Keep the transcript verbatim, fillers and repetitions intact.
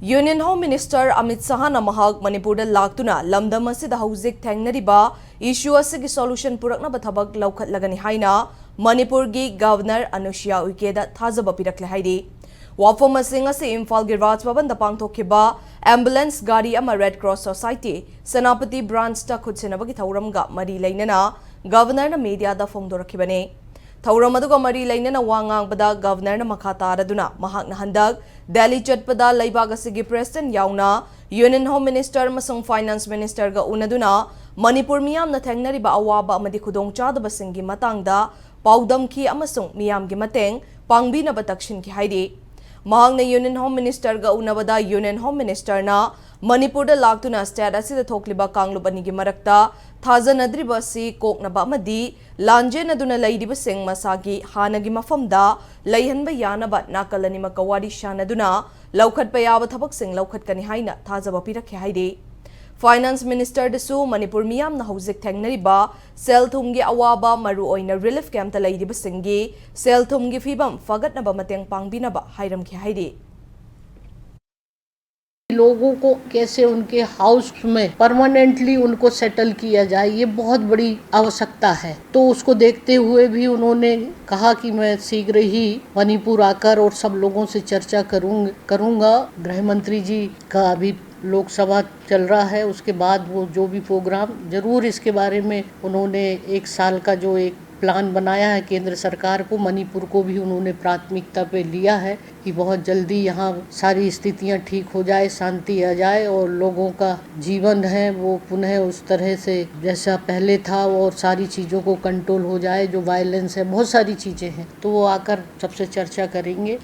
Union Home Minister Amit Shahꯅ ꯃꯍꯥꯛ ꯃꯅꯤꯄꯨꯔꯗ ꯂꯥꯛꯇꯨꯅ ꯂꯝꯗꯝ ꯑꯁꯤꯗ ꯍꯧꯖꯤꯛ ꯊꯦꯡꯅꯔꯤꯕ issue ꯑꯁꯤꯒꯤ solution ꯄꯨꯔꯛꯅꯕ ꯊꯕꯛ ꯂꯧꯈꯠꯂꯒꯅꯤ ꯍꯥꯏꯅ ꯃꯅꯤꯄꯨꯔꯒꯤ Governor ꯑꯅꯨꯁꯨꯏꯌꯥ ꯎꯏꯀꯦꯗ ꯊꯥꯖꯕ ꯄꯤꯔꯛꯂꯦ ꯍꯥꯏꯔꯤ꯫ ꯋꯥꯐꯝꯁꯤꯡ ꯑꯁꯤ ꯏꯝꯐꯥꯜꯒꯤ ꯔꯥꯖ ꯚꯕꯟꯗ ꯄꯥꯡꯊꯣꯛꯈꯤꯕ ambulance ꯒꯥꯔꯤ ꯑꯃ Red Cross Society ꯁꯦꯅꯥꯄꯇꯤ branchꯇ ꯈꯨꯠꯁꯤꯟꯅꯕꯒꯤ ꯊꯧꯔꯝꯒ ꯃꯔꯤ ꯂꯩꯅꯅ Governorꯅ mediaꯗ ꯐꯣꯡꯗꯣꯔꯛꯈꯤꯕꯅꯤ꯫ ꯊꯧꯔꯝ ꯑꯗꯨꯒ ꯃꯔꯤ ꯂꯩꯅꯅ ꯋꯥ ꯉꯥꯡꯕꯗ Governorꯅ ꯃꯈꯥ ꯇꯥꯔꯗꯨꯅ ꯃꯍꯥꯛꯅ ꯍꯟꯗꯛ ꯗꯦꯜꯂꯤ ꯆꯠꯄꯗ ꯂꯩꯕꯥꯛ ꯑꯁꯤꯒꯤ President ꯌꯥꯎꯅ Union Home Minister ꯑꯃꯁꯨꯡ Finance Ministerꯒ ꯎꯅꯗꯨꯅ ꯃꯅꯤꯄꯨꯔ ꯃꯤꯌꯥꯝꯅ ꯊꯦꯡꯅꯔꯤꯕ ꯑꯋꯥꯕ ꯑꯃꯗꯤ ꯈꯨꯗꯣꯡꯆꯥꯗꯕꯁꯤꯡꯒꯤ ꯃꯇꯥꯡꯗ ꯄꯥꯎꯗꯝꯈꯤ ꯑꯃꯁꯨꯡ ꯃꯤꯌꯥꯝꯒꯤ ꯃꯇꯦꯡ ꯄꯥꯡꯕꯤꯅꯕ ꯇꯛꯁꯤꯟꯈꯤ ꯍꯥꯏꯔꯤ꯫ ꯃꯍꯥꯛꯅ Union Home Ministerꯒ ꯎꯅꯕꯗ Union Home Ministerꯅ ꯃꯅꯤꯄꯨꯔꯗ ꯂꯥꯛꯇꯨꯅ state ꯑꯁꯤꯗ ꯊꯣꯛꯂꯤꯕ ꯀꯥꯡꯂꯨꯞ ꯑꯅꯤꯒꯤ ꯃꯔꯛꯇ ꯊꯥꯖꯅꯗ꯭ꯔꯤꯕ ꯑꯁꯤ ꯀꯣꯛꯅꯕ ꯑꯃꯗꯤ ꯂꯥꯟꯖꯦꯟꯅꯗꯨꯅ ꯂꯩꯔꯤꯕꯁꯤꯡ ꯃꯁꯥꯒꯤ ꯍꯥꯟꯅꯒꯤ ꯃꯐꯝꯗ ꯂꯩꯍꯟꯕ ꯌꯥꯅꯕ ꯅꯥꯀꯜ ꯑꯅꯤꯃꯛꯀ ꯋꯥꯔꯤ ꯁꯥꯅꯗꯨꯅ ꯂꯧꯈꯠꯄ ꯌꯥꯕ ꯊꯕꯛꯁꯤꯡ ꯂꯧꯈꯠꯀꯅꯤ ꯍꯥꯏꯅ ꯊꯥꯖꯕ ꯄꯤꯔꯛꯈꯤ ꯍꯥꯏꯔꯤ꯫ Finance Ministerꯗꯁꯨ ꯃꯅꯤꯄꯨꯔ ꯃꯤꯌꯥꯝꯅ ꯍꯧꯖꯤꯛ ꯊꯦꯡꯅꯔꯤꯕ ꯁꯦꯜ ꯊꯨꯝꯒꯤ ꯑꯋꯥꯕ, ꯃꯔꯨꯑꯣꯏꯅ relief campꯇ ꯂꯩꯔꯤꯕꯁꯤꯡꯒꯤ ꯁꯦꯜ ꯊꯨꯝꯒꯤ ꯐꯤꯕꯝ ꯐꯒꯠꯅꯕ ꯃꯇꯦꯡ ꯄꯥꯡꯕꯤꯅꯕ ꯍꯥꯏꯔꯝꯈꯤ ꯍꯥꯏꯔꯤ꯫ लोगों को कैसे उनके हाउस में परमानेंटली उनको सेटल किया जाए, ये बहुत बड़ी आवश्यकता है। तो उसको देखते हुए भी उन्होंने कहा कि मैं शीघ्र ही मणिपुर आकर और सब लोगों से चर्चा करूँ करूँगा। गृह मंत्री जी का अभी लोकसभा चल रहा है, उसके बाद वो जो भी प्रोग्राम, ज़रूर इसके बारे में उन्होंने एक साल का जो एक प्लान बनाया है केंद्र सरकार को, मणिपुर को भी उन्होंने प्राथमिकता पे लिया है कि बहुत जल्दी यहाँ सारी स्थितियाँ ठीक हो जाए, शांति आ जाए और लोगों का जीवन है वो पुनः उस तरह से जैसा पहले था और सारी चीज़ों को कंट्रोल हो जाए। जो वायलेंस है, बहुत सारी चीज़ें हैं, तो वो आकर सबसे चर्चा करेंगे।